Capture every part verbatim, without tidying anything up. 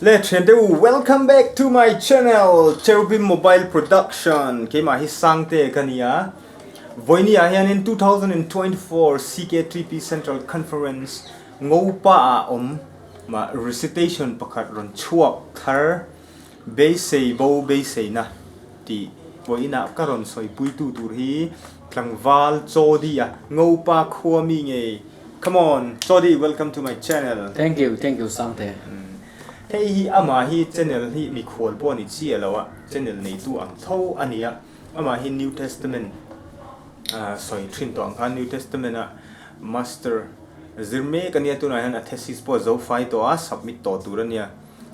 Le ṭhen deu, welcome back to my channel, Cherubim Mobile Production. Keima hi Sangte ka ni a. Vawinia hianin two thousand and twenty-four C K T P Central Conference Ngopa a awm ma recitation pakhat rawn chhuak thar, Beisei Bo Beiseina tih vawiina ka rawn sawipuitu tur hi tlangval Chawdi a, Ngopa khua mi ngei. Come on, Chawdi, welcome to my channel. Thank you, thank you, Sangte. Mm. Hei hi, ama hi channel hi mikhual pawh ni chiah lo a, channel neitu ang tho a ni a. Ama hi New Testament, ah, sawi ṭhin tawh ang khan, New Testament-a master zir mek a nia, tunah hian a thesis pawh zo fai tawh a, submit tawh tur a nia.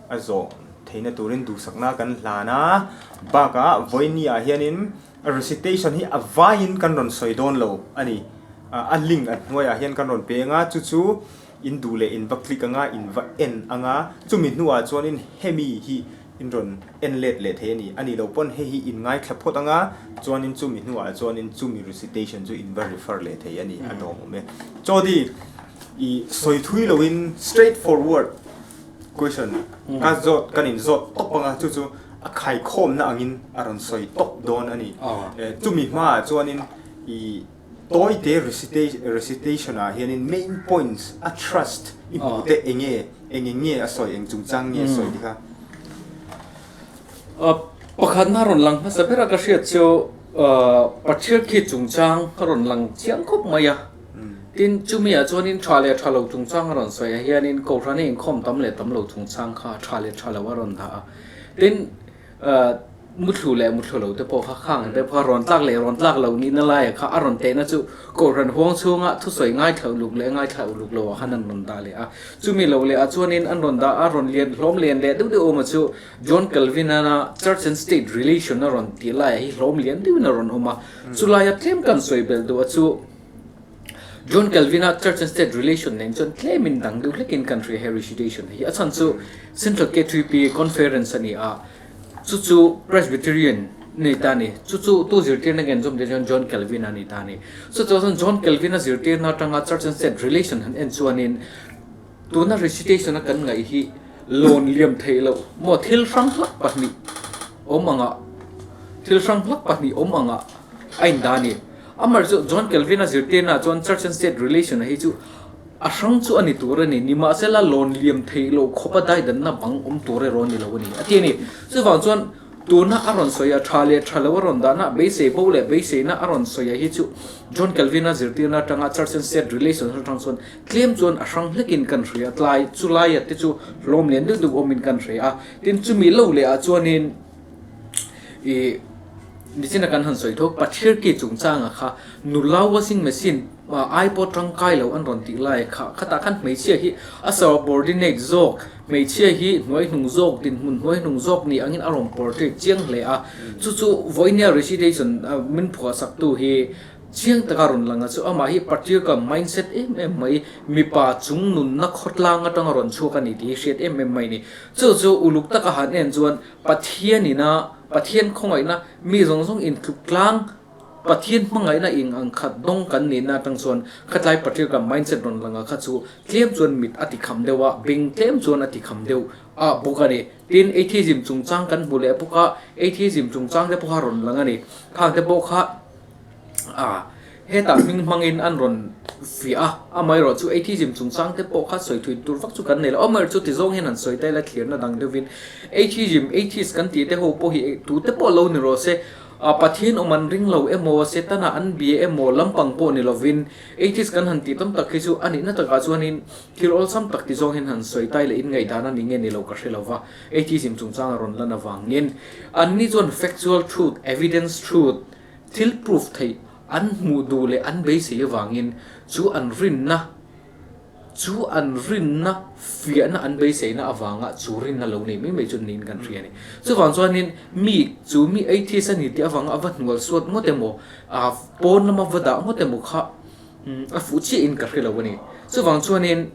A zawh theihna turin duhsakna kan hlan a. Bakah vawinia hianin a recitation hi a vaiin kan rawn sawi dawn lo a ni. A, a link a hnuaiah hian kan rawn pe ang a, chu chu in duh leh in va click anga, in va en anga, chumi hnuah chuanin hemi hi in rawn en let leh thei a ni. A ni lo pawn hei hi in ngaithla phawt anga, chuanin chumi hnuah chuanin chumi recitation chu in va refer leh thei a ni, a dawm awm e. Chawdi, i sawi thui loin straightforward question. Mm. Ka zawt, kan in zawt tawp anga, chu chu a khaikhawmna angin a rawn sawi tawp dawn a ni. Aw. Eh, chumi hmaah chuanin i tawite recita-, recitation-ah hianin main points a thrust i hmuh te eng nge, eng eng nge a sawi, eng chungchang nge a sawi ti kha? A, pakhatna rawn lang hmasa bera ka hriat chu, a, patriarchy chungchang a rawn lang chiang khawp mai a. Mm. Tin, chumi ah chuanin ṭha leh ṭha lo chungchang a rawn sawi a, hianin kohran inkhawm tam leh tam lo chungchang kha ṭha leh ṭha lo a rawn dah a. Tin, a, muthlu leh muthlu lo te pawh kha, khang te pawh kha rawn tlak leh rawn tlak lo nihna laia kha a rawn tehna chu kohran huang chhunga thusawi ngaithla uluk leh ngaithla uluk lo a khan an rawn dah leh a. Chumi lo leh a chuanin an rawn dah a, rawn lian, hlawm lian leh deuh deuh awm a chu John Calvin-a Church and State Relation a rawn tih laia hi hlawm lian deuhin a rawn awm a. Mm. Chu laia tlem kan sawi belh duh a chu John Calvin-a Church and State Relation nen chuan tlemin dang deuh hlekin kan hria he recitation hi. A chhan chu Central K T P Conference a ni a, chu chu Presbyterian ni ta ni, chu chu tu zirtirna ngen zawm te chuan John Calvin a ni ta ni. Chu chu chuan John Calvin-a zirtirna aṭanga Church and State Relation han en chuanin, tuna recitation-a kan ngaih hi lawn liam theih loh maw, thil hrang hlak pahnih awm ang a, thil hrang hlak pahnih awm ang a, a indah a ni. Amaherawhchu John Calvin-a zirtirna chuan Church and State Relation-a hi chu a hrang chu a ni tur a ni, nimahsela lawn liam theih loh khawpa daidanna bang awm tur erawh a ni lo a ni, a ti a ni. Chuvang chuan tuna a rawn sawi a, ṭha leh ṭha lo a rawn dahna, beisei bo leh beiseina a rawn sawi a hi chu John Calvin-a zirtirna aṭanga Church and State Relation aṭang chuan tlem chuan a hrang hlekin kan hria, tlai, chu laia te chu hlawm lian deuh deuh awmin kan hria a. Tin, chumi lo leh ah chuanin, i, nichina kan han sawi tho, patriarchy chungchanga kha, nula washing machine, a, ai pawh ṭangkai lo an rawn tih lai kha, khatah khan hmeichhia hi a subordinate zawk, hmeichhia hi hnuaihnung zawk, dinhmun hnuaihnung zawk ni angin a rawn portray chiang hle a. Mm. Chu chu vawinia recitation, a, min phuahsaktu hi chiang taka rawn lang a chu, amah hi patriarchal mindset em em mai, mipa chungnunna khawtlang aṭanga rawn chhuak a ni tih hi hriat em em mai ni. Chu chu uluk taka han en chuan Pathian ina, Pathian khawngaihna, mi zawng zawng intluk tlang, Pathian hmangaihna inang khat dawng kan nihna aṭang chuan khatlai patriarchal mindset rawn lang a kha chu tlem chuan mit a ti kham deuh a, beng tlem chuan a ti kham deuh a bawk a ni. Tin, atheism chungchang kan hmu leh bawk a, atheism chungchang te pawh kha rawn lang a ni. Khang te pawh kha, a, hetah hming hmangin an rawn fiah a, amaherawhchu atheism chungchang te pawh kha sawi thei tur vak chu kan nei lo. Amaherawhchu ti zawng hian han sawi ta ila, thlirna dang deuhin atheism, atheist kan tih te ho pawh hi tu te pawh lo ni rawh se, a, Pathian awm an ring lo emaw, Setana an bia emaw lampang pawh ni lovin, atheist kan han tih tam tak hi chu a nihna takah chuanin thil awlsam tak ti zawng hian han sawi ta ila, in ngaihdan a ni nge ni lo ka hre lo va, atheism chungchang a rawn lan avangin. Anni chuan factual truth, evidence truth, thil proof theih an hmuh duh leh an beisei avangin chu an rinna, chu an rinna fiahna, an beiseina avanga chu rinna lo nei mai mai chu niin kan hria a ni. Chuvang chuanin mi chu mi atheist a ni tih avanga a va hnual suat ngawt emaw, a, pawn lama va dah ngawt emaw kha, mm, a fuh chiahin ka hre lo a ni. Chuvang chuanin,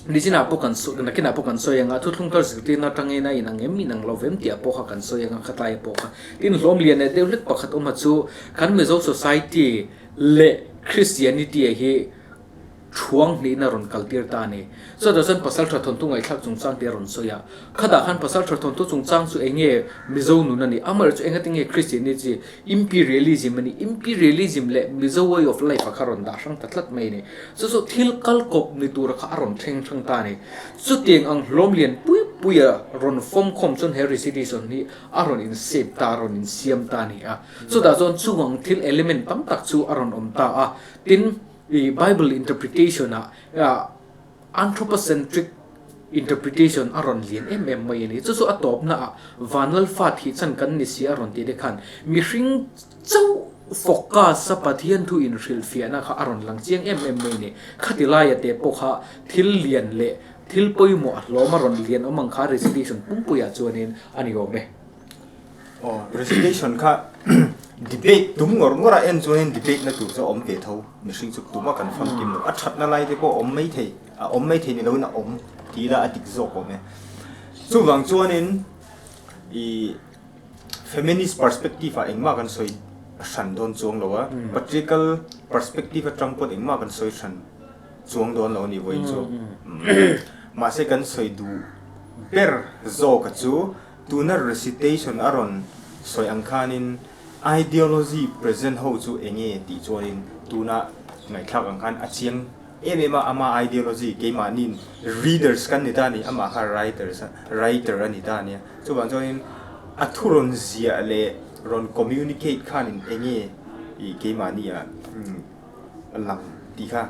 nichina pawh kan sawi, nakinah pawh kan sawi ang a, thuthlung thar zirtirna aṭangin a inang em, inang lo em tih a pawh kha kan sawi ang a, khataia pawh kha. Tin, hlawm lian leh deuh hlek pakhat awm a chu, kan Mizo society leh Christianity-a hi thuang hniin a rawn kaltir ta a ni. Chuta chuan pasalṭha thawnthu ngaihthlak chungchang te a rawn sawi a. Khata khan pasalṭha thawnthu chungchang chu eng nge Mizo nun a ni, amaherawhchu engatinge Christian ni chi, imperialism a ni, imperialism leh Mizo way of life a kha rawn dah hrang ta tlat mai a ni. Chu chu thil kal kawp ni tura kha a rawn thleng hrang ta a ni. Chutiang ang hlawm lian pui puia rawn form khawm chuan he recitation hi a rawn in shape ta, a rawn in siam ta a ni a. Chuta chuan chuvang thil element tam tak chu a rawn awm ta a. Tin, i Bible interpretation-a, a, anthropocentric interpretation a rawn lian em em mai a ni. Chu chu a tawpna ah vanlal fat hi chan kan ni si a rawn ti te khan mihring chauh focus-a Pathian thu inhrilhfiahna kha a rawn lang chiang em em mai a ni. Khati laia te pawh kha thil lian leh thil pawimawh a hlawm a rawn lian awm ang kha recitation pumpuiah chuanin a ni awm e. Aw, recitation kha debate tum ngawr ngawr a en chuanin debate-na tur chu a awm ve tho. Mihring chu tuma kan famkim lo. A ṭhatna lai te pawh a awm mai thei, a awm mai thei ni loin a awm ti la a dik zawk awm e. Chuvang chuanin i feminist perspective-a engmah kan sawi hran dawn chuang lo a. Patriarchal perspective aṭang pawn engmah kan sawi hran chuang dawn lo a ni vawiin chu. Mahse, kan sawi duh ber zawka chu tuna recitation a rawn sawi ang khanin ideology present ho chu eng nge tih chuanin tuna ngaihthlak ang khan a chiang em em a, ama ideology keimahniin readers kan ni ta ni, amah kha writers a, writer a ni ta nia. Chuvang chuanin a thu rawn ziah leh rawn communicate khanin eng nge i keimahni a, hmm, lang tih kha,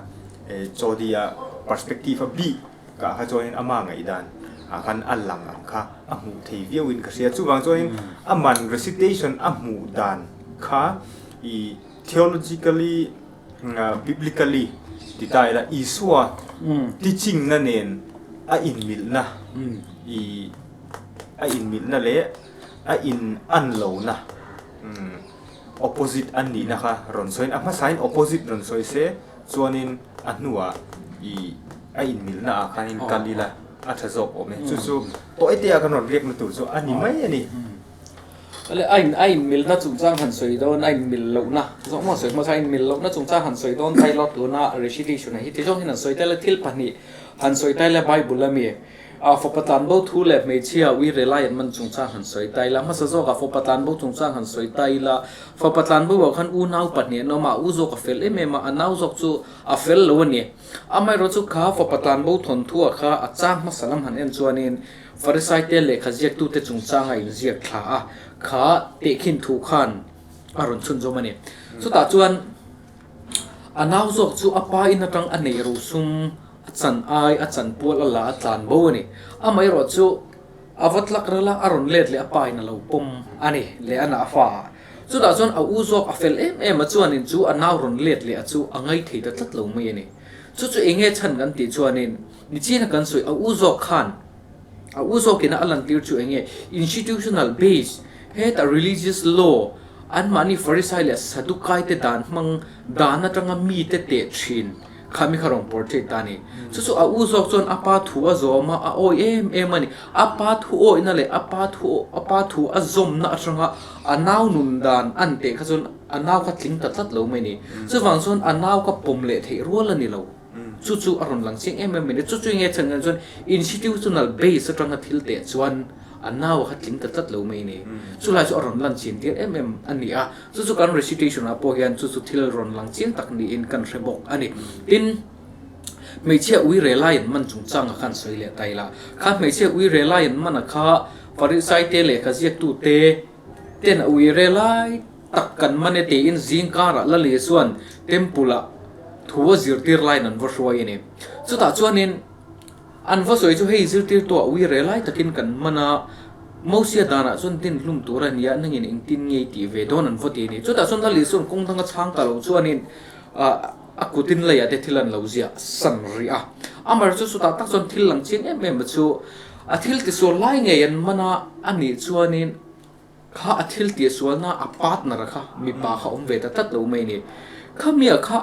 eh, Chaudhary-a perspective a bik kha chuanin ama ngaihdan a khan a lang ang kha a hmuh theih viauin ka hria. Chuvang chuanin a man recitation a hmuh dan kha i theologically, mm, ah, biblically ti ta ila Isua teaching-na nen a inmilhna, i a inmilhna leh a in an lona, mm, opposite an nihna kha rawn sawiin, a hmasain opposite rawn sawi se chuanin a hnuah i a inmilhna ah khanin kal ila a ṭha zawk awm e. Chu chu tawite a kan rawn riakna tur chu a ni mai a ni. Ale, a in, a inmilhna chungchang han sawi dawn, a inmil lohna zawng maw sawi hmasa, a inmil lohna chungchang han sawi dawn ta ila tuna recitation-a hi ti zawng hian han sawi ta ila, thil pahnih han sawi ta ila, Bible-a mi. A, fapa tlanbo thu leh hmeichhia uire lai an man chungchang han sawi ta ila. Hmasa zawka fapa tlanbo chungchang han sawi ta ila. Fapa tlanbo ah khan unau pahnih an awm a, a u zawk a fel em em a, a nau zawk chu a fel lo a ni. Amaherawhchu kha fapa tlanbo thawnthu-a kha a chang hmasa lam han en chuanin Farisai te lehkha ziaktute chungchanga inziak thla a kha tehkhin thu khan a rawn chhunzawm a ni. Chutah chuan a nau zawk chu a pa in aṭang a neih ro sum, a chan ai, a chan pual a la a tlanbo a ni. Amaherawhchu a va tlak rala a rawn let leh a pa in a lo pawm a ni, leh a na a fa. Chutah chuan a u zawk a fel em em a chuanin chu a nau rawn let leh a chu a ngai thei ta tlat lo mai a ni. Chu chu eng nge chhan kan tih chuanin, nichina kan sawi, a u zawk khan, a u zawkin a lantir chu eng nge, institutional base, heta religious law, anmahni Farisai leh Sadukai te dan hmang dan aṭanga mi te teh ṭhin kha mi kha rawn portray ta ni. Chu chu a u zawk chuan a pa thu a zawm a, a awi em em a ni. A pa thu awihna leh a pa thu, a pa thu a zawmna aṭanga a nau nun dan an teh kha chuan a nau kha tling ta tlat lo mai ni. Chuvang chuan a nau kha pawm leh theih rual a ni lo. Chu chu a rawn lang chiang em em mai ni. Chu chu eng nge chhan kan chuan institutional base aṭanga thil teh chuan a nau kha tling ta tlat lo mai ni. Chu lai chu a rawn lan chin tir em em a ni a. Chu chu kan recitation-a pawh hian chu chu thil rawn lang chiang tak niin kan hre bawk a ni. Tin, hmeichhia uire lai an man chungchanga khan sawi leh ta ila. Kha hmeichhia uire lai an man a kha Farisai te lehkha ziaktute ten a uire lai tak kan man e tiin zingkarah Lal Isuan temple-ah thu a zirtir laiin an va hruai a ni. Chutah chuanin an va sawi chu hei zirtirtu a uire lai takin kan man a, Mosia danah chuan din hlum tur a nia, nangin engtin nge i tih ve dawn an va ti a ni. Chutah chuan Lal Isuan kawng danga chhang ta lo chuanin, a, a kutin leiah te thil an lo ziah san rih a. Amaherawhchu chutah tak chuan thil lang chiang em em a chu a thil tisual lai ngei an man a, a nih chuanin kha a thil tisualna a partner-a kha mipa kha awm ve ta tlat lo mai ni. Kha mi a kha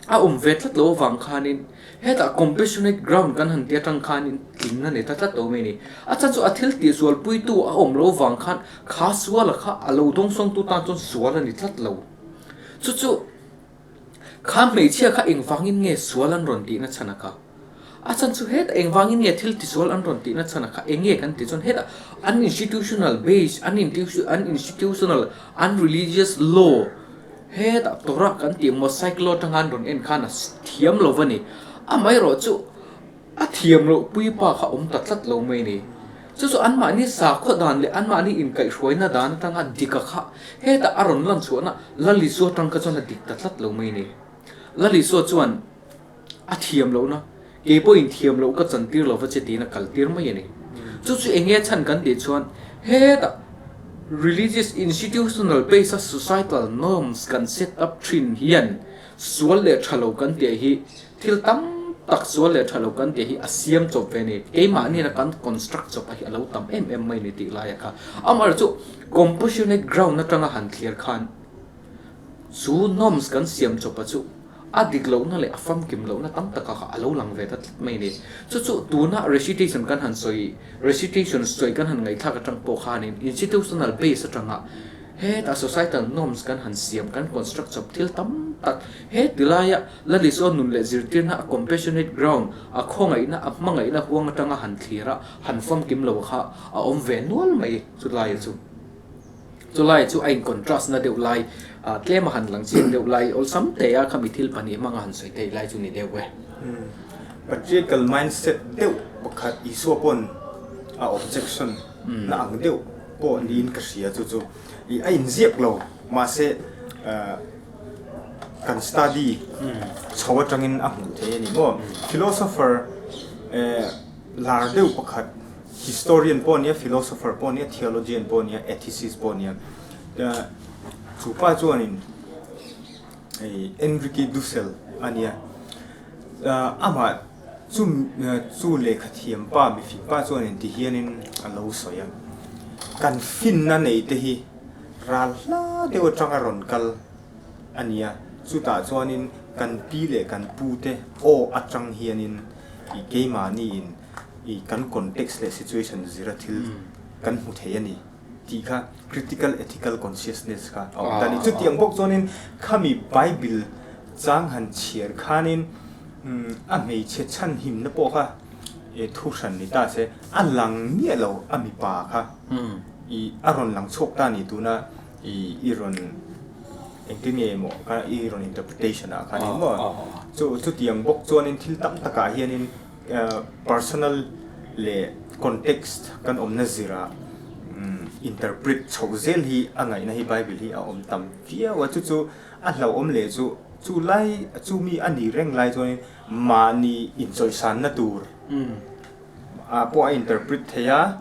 a awm ve tlat lo avang khanin, heta compassionate ground kan han ti aṭang khanin tlingna nei ta tlat lo mai ni. A chhan chu a thil tisual puitu a awm lo vang khan kha suala kha a lo dawngsawngtu tan chuan sual a ni tlat lo. Chu chu Kha hmeichhia kha engvangin nge suol an rawn tihna chhan a kha? A chhan chu heta engvangin nge thil tisuol an rawn tihna chhan a kha, eng nge kan ti chuan heta an institutional base, an institu-, an institutional, an religious law, heta Torah kan tih Mosaic law aṭanga an rawn en khan a s-, thiam lo va ni. Amaherawhchu a thiam loh pui pa kha awm ta tlat lo mai ni. Chu chu anmahni sakhaw dan leh anmahni inkaihhruaina dan aṭanga dik a kha, heta a rawn lan chhuahna Lal Isua aṭang kha chuan a dik ta tlat lo mai ni. Lal Isua chuan a thiam lohna, kei pawhin thiam loh ka chantir lo va che tiin a kaltir mai a ni. Chu chu eng nge chhan kan tih chuan, heta religious institutional base a societal norms kan set up ṭhin hian suol leh ṭha lo kan tih hi, thil tam tak suol leh ṭha lo kan tih hi a siam chawp ve ni. Keimahni na kan construct chawp a hi a lo tam em em mai ni tih lai a kha. Amaherawhchu compassionate ground aṭanga han thlir khan chu norms kan siam chawp a chu a dik lohna leh a famkim lohna tam tak a kha a lo lang ve ta tlat mai ni. Chu chu tuna recitation kan han sawi, recitation sawi kan han ngaihthlak aṭang pawh khanin institutional base aṭanga heta societal norms kan han siam, kan construct chawp thil tam tak, heti laia Lal Isua nun leh zirtirna a compassionate ground, a khawngaihna, a hmangaihna huang aṭanga han thlir a, han famkim lo kha a awm ve nual mai chu laia chu. Chu lai chu a in contrast na deuh lai, a, tlema han lang chian deuh lai, awlsam teia kha mi thil pahnih hmanga han sawi thei lai chu ni deuh e. Hmm. Patriarchal mindset deuh pakhat Isua pawn a objection na ang deuh pawh niin ka hria chu chu. I a inziak lo, mahse, a, kan study chho aṭangin a hmuh theih a ni maw. Philosopher, eh, lar deuh pakhat, historian pawh nia, philosopher pawh nia, theologian pawh nia, ethicist pawh nia. Eh, chu pa chuanin, eh, Enrique Dussel a nia. Eh, amah chu, eh, chu lehkhathiam pa, mifing pa chuanin ti hianin a lo sawi a. Kan finna nei te hi ral hla deuh aṭanga rawn kal a nia. Chutah chuanin kan pi leh kan pute aw aṭang hianin i keimahniin i kan context leh situation zira thil kan hmu thei a ni tih kha critical ethical consciousness kha a awm ta ni. Ah. Chutiang bawk chuanin khami Bible chang han chhiar khanin, mm, a hmeichhe chhan himna pawh kha, e, thu hran ni ta se, a lang miah lo a mipa kha. Hmm. I a rawn lang chhuak ta ni tuna i, i rawn engtin nge maw kha, i rawn interpretation a kha ni maw. Ah, ah, ah. Chu, chutiang bawk chuanin thil tam takah hianin, eh, personal leh context kan awmna zira, mm, interpret chho zel hi a ngaihna hi Bible hi a awm tam viau a. Chu chu a hlauhawm leh chu, chu lai, chu mi a ni reng lai chuanin mahni inchawisanna tur. Mm. A pawh a interpret thei a,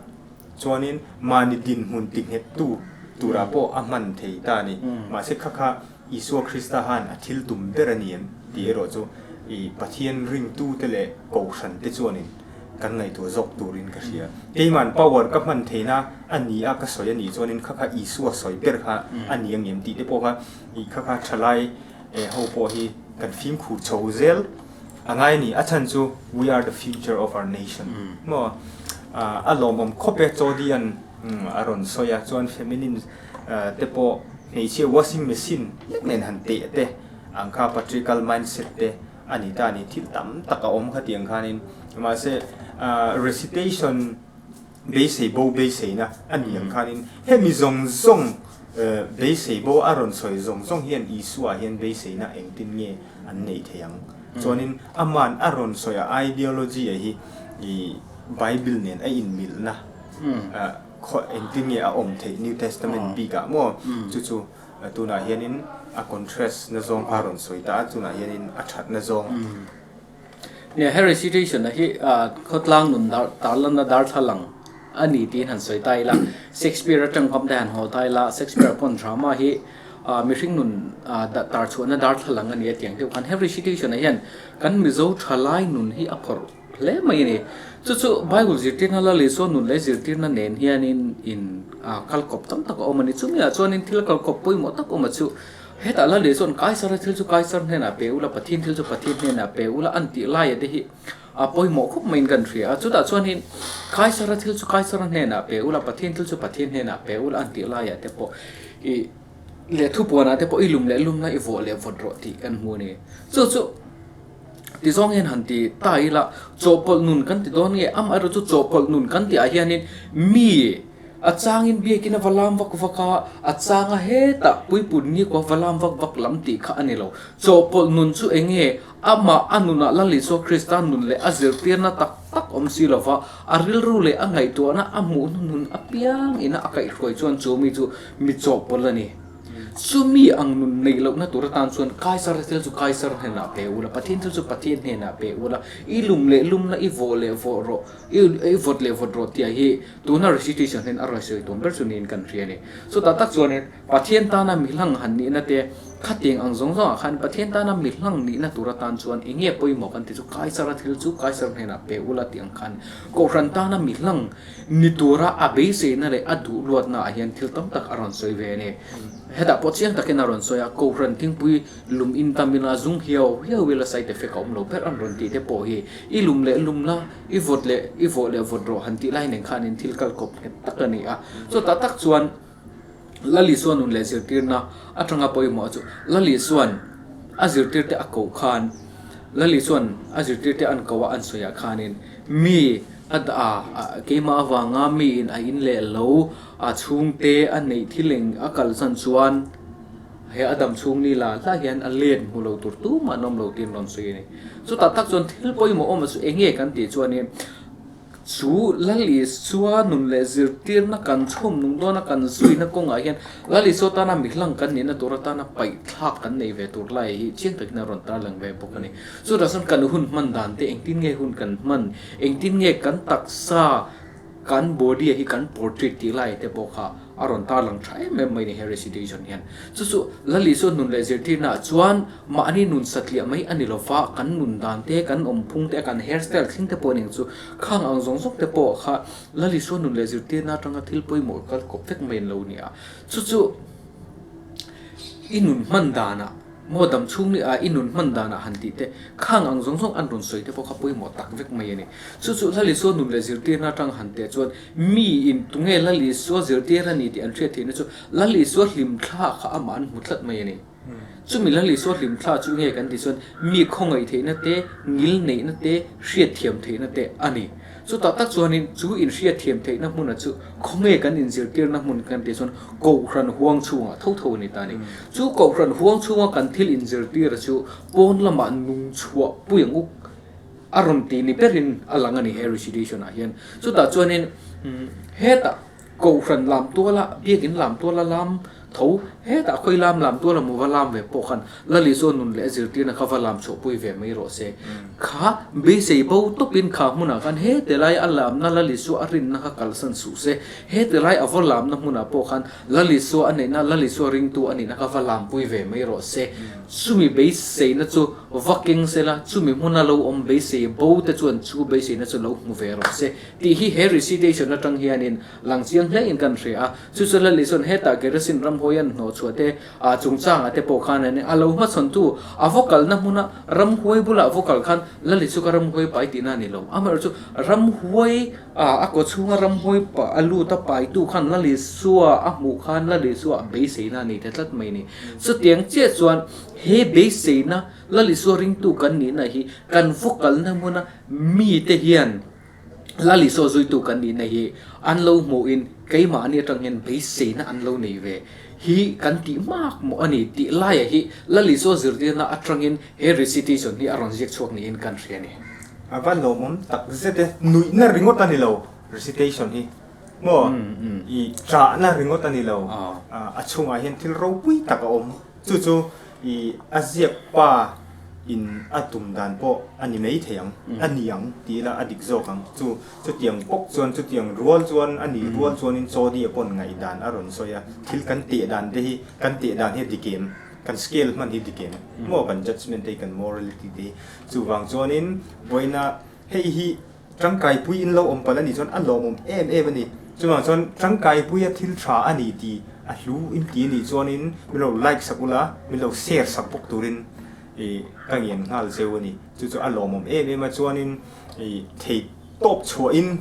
chuanin mahni dinhmun tinghettu tura pawh a hman thei ta a ni. Mm. Mahse, kha kha Isua Krista han a thil tum ber a ni em tih erawh chu, i Pathian ringtute leh kohran te chuanin kan ngaihtuah zawk turin ka hria. Keiman power ka hman theina a ni a ka sawi a nih chuanin kha kha Isua sawi ber kha a ni ang em tih te pawh kha, i kha kha ṭhalai, eh, ho pawh hi kan fimkhur chho zel a ngai a ni. A chhan chu, "We are the future of our nation." Mm. Maw, ah, a lawmawm khawp e, Chodian, mm, a rawn sawi a, chuan feminine, ah, te pawh hmeichhia washing machine lek nen han teh te ang kha patriarchal mindset te a ni ta a ni. Thil tam tak a awm kha tiang khanin, mahse, ah, recitation beisei bo beiseina a ni ang khanin, hemi zawng zawng, eh, beisei bo a rawn sawi zawng zawng hian Isua hian beiseina engtin nge an nei thei ang. Mm. Chuanin aman a rawn sawi a ideology a hi i Bible nen a inmilhna, mm, ah, khaw engtin nge a awm theih New Testament bikah maw? Mm. Chu chu, ah, tunah hianin a contrast na zawng a rawn sawi ta a, tunah hianin a ṭhatna zawng. Mm. Nia, he recitation a hi, ah, khawtlang nun dar, tarlanna darthlalang a ni tiin han sawi ta ila. Shakespeare aṭang khawm te han haw ta ila. Shakespeare pawn drama hi, ah, mihring nun, ah, da, tar chhuahna darthlalang a ni a tiang deuh khan. He recitation a hian kan Mizo ṭhalai nun hi a phawrh hle mai a ni. Chu chu Bible zirtirna, Lal Isua nun leh zirtirna nen hianin in, ah, kalkawp tam tak a awm a ni. Chumi ah chuanin thil kalkawp pawimawh tak awm a chu, hetah Lal Isua chuan Kaisara thil chu Kaisar hnenah pe ula, Pathian thil chu Pathian hnenah pe ula an tih lai a te hi a pawimawh khawp maiin kan hria a. Chutah chuanin Kaisara thil chu Kaisara hnenah pe ula, Pathian thil chu Pathian hnenah pe ula an tih lai a te pawh i le thupuona te pawh i lum le lumna i vawt le vawt rawh tih kan hmu ni. Chu chu, ti zawng hian han ti ta ila, chawhpawlh nun kan ti dawn nge, amaherawhchu chawhpawlh nun kan tih ah hianin mi a changin biakin a va lam vak vak a, a changa hetah puipun ni kua va lam vak vak lam tih kha a ni lo. Chawhpawlh nun chu eng nge, ama a nunah Lal Isua Krista nun leh a zirtirna tak tak awm si lova, a rilru leh a ngaihtuahna a hmuh hnu nun apiang ina a kaihhruai chuan chu mi chu mi chawhpawlh a ni. Chu mi ang nun neih lohna tur atan chuan Kaisar thil chu Kaisar hnenah pe ula, Pathian thil chu Pathian hnenah pe ula, i lum leh lumna i vawt leh vawt rawh, i, i vawt leh vawt rawh tih hi tuna recitation hian a rawn sawi tuam ber chu niin kan hria ni. Chutah tak chuan Pathian tana mi hlang han nihna te, khatiang ang zawng zawngah khan Pathian tana mi hlang nihna tur atan chuan eng nge pawimawh kan ti chu, Kaisara thil chu Kaisar hnenah pe ula tih ang khan, Kohhran tana mi hlang ni tura a beiseina leh a duhluatna ah hian thil tam tak a rawn sawi ve a ni. Hetah pawh chiang takin a rawn sawi a, Kohhran thingpui lum in tam ila, zung hiau hiau ila side effect a awm lo ber an rawn tih te pawh hi, i lum leh lumna, i vawt leh, i vawt leh vawt rawh han tih lai nen khanin thil kal kawp nghet tak a ni a. Chutah tak chuan Lal Isua nun leh zirtirna atanga pawimawh chu, Lal Isuan a zirtirte a ko khan, Lal Isuan a zirtirte an ko a, an sawi ah khanin, mi a da, a, a, keima avanga miin a in leh lo, a chhungte a neih thil eng a kalsan chuan, he a dam chhung ni la, tlai hian a let hmu lo tur tuman awm lo tiin rawn sawi a ni. Chutah tak chuan thil pawimawh awm a chu eng nge kan tih chuanin, chu Lal Isua nun leh zirtirna kan chhawm nung dawna kan zuina kawngah hian Lal Isua tana mi hlang kan nihna tur atana paihthlak kan nei ve tur lai hi chiang takin a rawn tarlang ve bawk a ni. Chutah chuan kan hun hman dan te, engtin nge hun kan hman, engtin nge kan taksa, kan body a hi kan portrait tih lai te pawh kha a rawn tarlang ṭha em em mai ni he recitation hian. Chu chu Lal Isua nun leh zirtirna chuan mahni nun satliah mai a ni lova, kan nun dan te, kan awm phung te, kan hairstyle tling te pawh ning chu khang ang zawng zawng te pawh kha Lal Isua nun leh zirtirna atanga thil pawimawh kal kawp vek mai an lo ni a. Chu chu i nun hman dana, maw dam chhung ni a, i nun hman dana han tih te, khang ang zawng zawng an rawn sawi te pawh kha pawimawh tak vek mai a ni. Chu chu Lal Isua nun leh zirtirna atang han tih chuan, miin tunge Lal Isua zirtir a ni tih an hriat theihna chu, Lal Isua hlim thla kha amah an hmu tlat mai a ni. Chumi Lal Isua hlim thla chu nge kan tih chuan, mi khawngaih theihna te, ngilneihna te, hriatthiam theihna te a ni. Chutah tak chuanin chu inhriatthiam theihna hmuna chu khawnge kan inzirtirna hmun kan tih chuan, Kohhran huang chhungah tho tho a ni ta ni. Chu Kohhran huang chhunga kan thil inzirtir a chu pawn lamah nung chhuah pui ang uk a rawn ti ni berin a lang a ni he recitation ah hian. Chutah chuanin, mm, hetah Kohhran lam tuala, biakin lam tuala lam tho, hetah khawi lam lam tuala mu va lam ve pawh khan Lal Isua nun leh zirtirna kha va lam chhuahpui ve mai rawh se. Kha beisei bo tawpin kha hmunah khan heti lai a lamna Lal Isua a rinna kha kalsan suh se. Heti lai a va lamna hmunah pawh khan Lal Isua a neihna, Lal Isua ringtu a nihna kha va lampui ve mai rawh se. Chumi beiseina chu va keng sela, chumi hmuna lo awm beisei bo te chuan chu beiseina chu lo hmu ve rawh se. Tih hi he recitation atang hianin lang chiang hlein kan hria a. Chu chu Lal Isuan hetah Gerasin ramhuai an hnawh chhuah te, a, chungchangah te pawh khan a ni a, lo hmachhawntu a va kalna hmuna ramhuai bulah va kal khan Lal Isu ka ramhuai pai tihna a ni lo. Amaherawhchu ramhuai, a, a kawchhunga ramhuai pa, a lut a paitu khan Lal Isua a hmuh khan Lal Isua beiseina a ni thei tlat mai ni. Chutiang chiah chuan he beiseina Lal Isua ringtu kan nihna hi kan va kalna hmuna mite hian Lal Isua zuitu kan nihna hi an lo hmuhin keimahni atang hian beiseina an lo nei ve hi kan tih makmawh a ni tih laia hi Lal Isua zirtirna atangin he recitation hi a rawn ziak chhuak niin kan hria a ni. A va lawmawm tak zet e, nuihna ringawt a ni lo recitation hi. Maw, mm, mm, i ṭahna ringawt a ni lo. Ah. A, a chhungah hian thil ropui tak a awm. Chu chu i a ziak pa in a tum dan pawh a ni mai thei ang, mm, a ni ang ti ila a dik zawk ang. Chu, chutiang bawk chuan, chutiang rual chuan, a ni, mm, rual chuanin Chaudhary a pawn ngaihdan a rawn sawi a. Thil kan teh dan te hi, kan teh dan hi a dik em, kan scale hman hi dik em. Mm. Maw kan judgement te hi, kan morality te hi. Chuvang chuanin vawiina hei hi ṭangkaipui in lo awm palh a nih chuan a lawmawm em em a ni. Chuvang chuan ṭangkaipuia thil ṭha a ni tih a hlu in ti a nih chuanin min lo like sak ula, min lo share sak bawk turin, eh, ka ngen nghal zeu a ni. Chu chu a lawmawm em em a chuanin, eh, thei tawp chhuahin,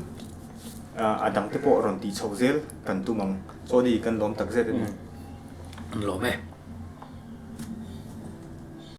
ah, a dangte pawh rawn tih chho zel kan tum ang. Chaudhary kan lawm tak zet a ni. Mm. An lawm e.